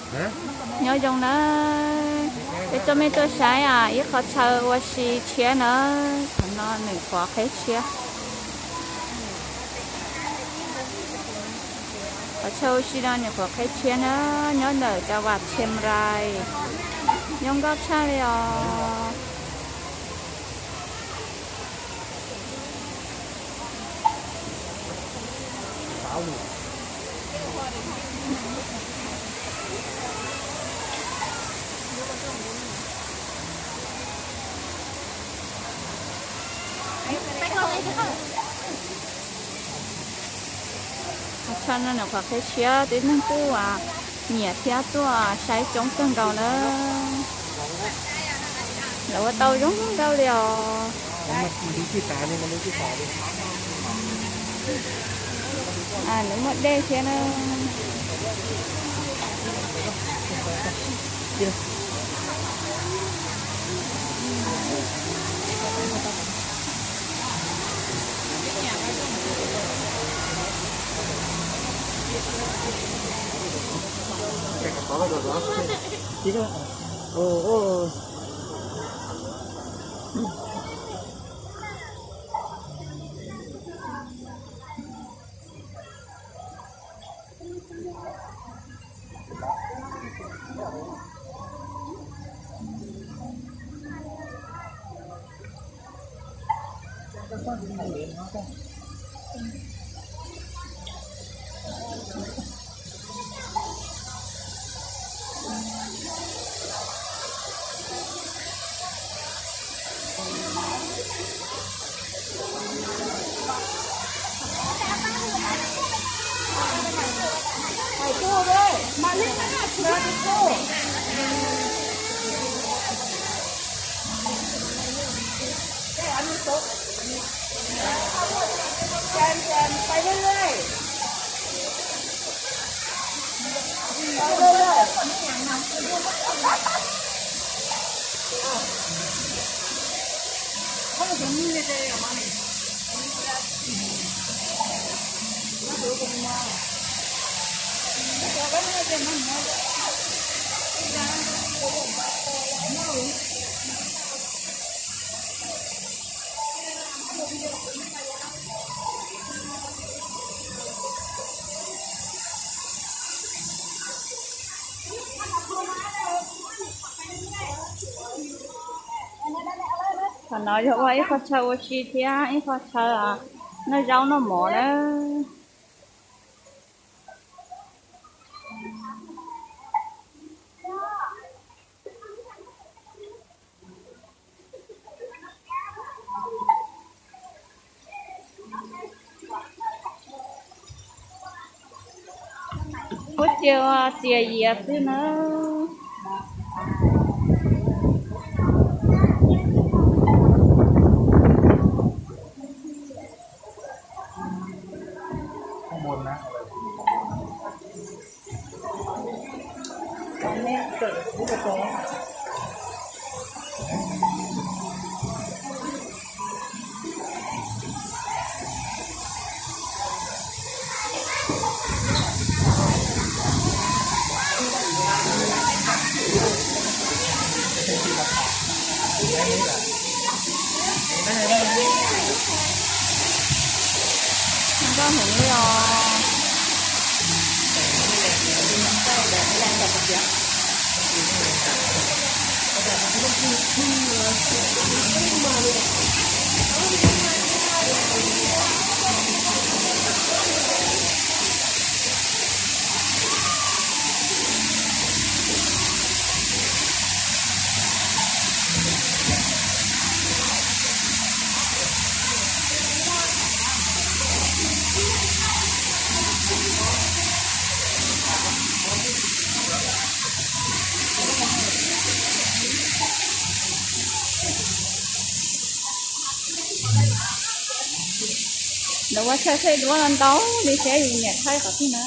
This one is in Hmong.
Nyob zoo nawb, peb coj mej tuaj saib ib qho chaw ua si tshiab nawb. Qhov no Nws Qhuav Qheb Tshiab. Qhov chaw ua si no Nws Qhuav Qheb Tshiab nawb, nyob ntawm cov vas Tshem Rais. Zoo nkauj tshaj li os. Qhov chaw no Nws Qhuav Qheb Tshiab, tib neeg kuj nyiam thiab tuaj saib coob kawg nkaus nawb. Lawv ua tau zoo nkauj li os. Nws muaj dej thiab na. Qhov no yog ua ib qho chaw ua si thiab ib qho chaw noj zaub noj mov nawb. Kuj cia ua txias yias xwb nawb. Nkauj heev li os. Lawv ua chaw thaij duab no ntau li thiab, yus niam thaij qhov twg na.